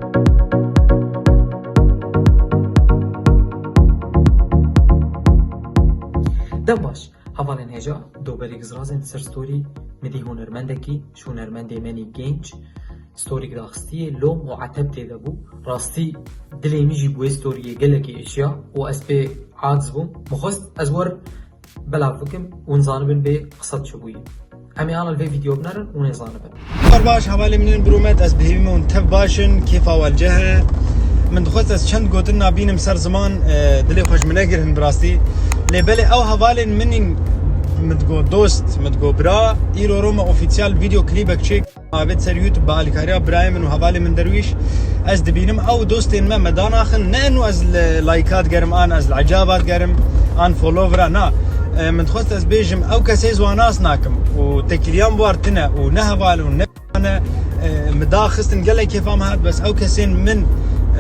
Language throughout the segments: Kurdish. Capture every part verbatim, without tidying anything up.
Dem baş, hevalên hêja, doberî gizirazên ser story, min dî hunermendekî, ji hunermendê menî genç, story daxistiyê, lom û eteb tê de bû. Rastî dilê min jî bi wê storyê gelekî êşiya û ez pê aciz bûm. Min xwest ez wer belav bikim û hûn zanibin bê qisa çi bûyî. Em ê ana li vê vîdeo binerin û hûn ê zanibin. Xeber baş, hevalê min ên bi rûmet, ez bi hêvî me hûn tev baş in, kêfa wan cih e. Min dixwest ez çend gotin nabînim ser ziman, e, dilê xwe ji min negirin bi rastî. Lê belê ew hevalên min in, min digo dost, min digo bira, îro ro me ofîsyal vîdeo klîbek çêk. Avêt ser YouTube bi alîkariya birayê min û hevalê min Derwîş. Ez dibînim ew dostên me me danaxin, ne eno ez li laykat gerim, an ez li ecabat gerim, an followera, na. E, min dixwest ez bêjim, ew kesê ez wan nas nakim û tekîliyan bi war tine û ne heval û ne ne, e, min daxistin gelek kêfa min hat, bes ew kesên min,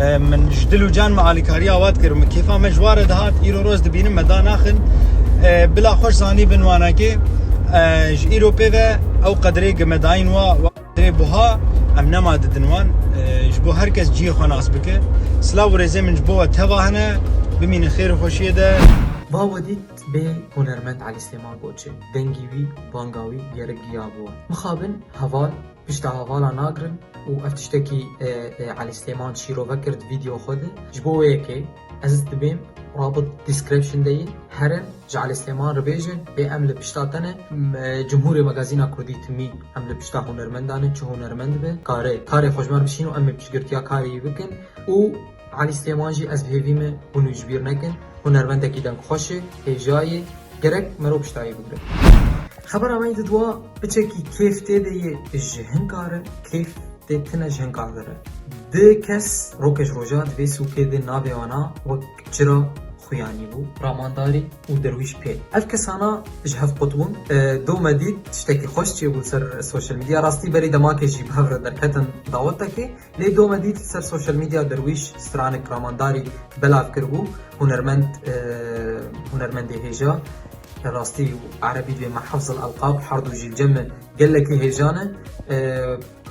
e, min ji dil û can me alîkariya wan dikir, min kêfa me ji wan re dihat, îro roz dibînim me danaxin. E, bila xweş zanî bin wanakê, e, ji îro pê ve ew qedrê ge me dayîn wa, wa qedrê buha em nema didin wan. E, ji bo her kes cihê xwe nas bike. Silav û rêzê min ji bo we teva hene, bimînin xêr û xweşiyê de. Babo dît bê hunermend Elî Silêman Goçê. Dengî wî, banga wî gerek giya bû. Mixabin heval pişta hevala nagirin û ev tiştekî, e, e, Elî Silêman şîrove kir di vîdeo xwe de. Ji bo wê yekê ez dibêm rabit description de yî, herin ji Elî Silêman re bêjin, bê em li pişta te ne, m-, e, Cumhurê Magazîna Kurdî timî em li pişta hunermendan in, çi hunermend be, kare, karê xwe ji me re bişîn û em ê piştgirtiya karê wî bikin û Elî Silêman jî ez bi hêvî me hûn wî ji bîr nekin, hunermendekî dengxweş e, hêja ye, gerek merov pişta wî bigire. Xebera me yê di dua piçekî kêf tê de ye ji hinka re, kêf tê tine ji hinka de re. Di kes rokê ji roja di vê sûkê de navê wana wek çira xuyanî bû, Ramandarî û Derwîş Pêl. Ev kesana ji hev qut bûn. E, do me dît tiştekî xweş çêbû ser social media. Rastî berî demakê jî bi hev re derketin dawetekê. Lê do me dît li ser social media Derwîş stranek Ramandarî belav kiribû. Hunermend, e, hunermendê hêja. Rastî erebî dibê me hifzil elqab, her du jî li cem me gelekî hêja ne. E,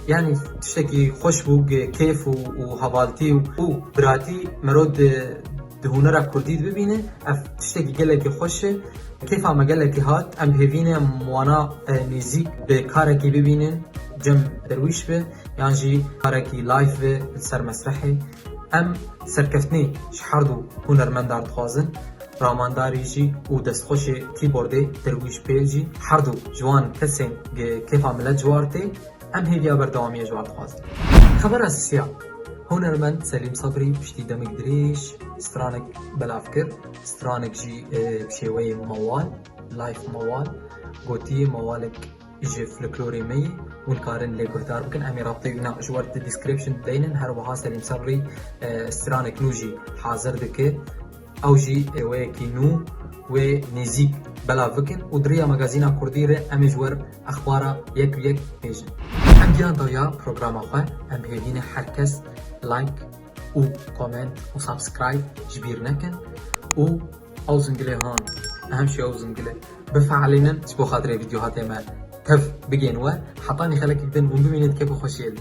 yanî tiştekî xweş bû, ge-, kêf û, û hevaltî û, û biratî mero di, di hunera kurdî de bibîne. Ev tiştekî gelekî xweş e. Kêfa me gelekî hat. Em bi hêvî ne em wana, e, nêzîk bi karekî bibînin, cem Derwîş be, yan jî karekî live be li ser mesrehê. Em serkeftinê ji her du hunermendan dixwazin. Ramandarî jî û destxweşê kîbordê Derwîş Pêl jî, her du ji wan kesên ge-, kêfa milet ji war tê. Em hêviya berdewamiyê ji wan dixwazin. Xebera sisiya. Hunermend Selîm Sabrî piştî demik dirêj stranek belav kir. Stranek jî, e, bi şêweyê mewal, live mewal, gotiye mewalek ji folklorê me yî, hûn karin lê guhdar bikin. Em ê rabiteyê wîna ji we re di description deynin. Her wiha Selîm Sabrî, e, stranek nû jî hazir dike. Ew jî êweyekî nû wê nêzîk belav bikin û di riya magazîna kurdî re em ê ji we re exbara yek bi yek bêjin. Em giyan dawiya programa xwe, em bi hêvî ne her kes like û comment û subscribe ji bîr nekin û ew zingilê han, em jî ew zingilê bifeelînin ji bo xatirê vîdyohatê me tev bigên we. Hetanî xelekek din hûn bimînin di kêf û xweşiyê de.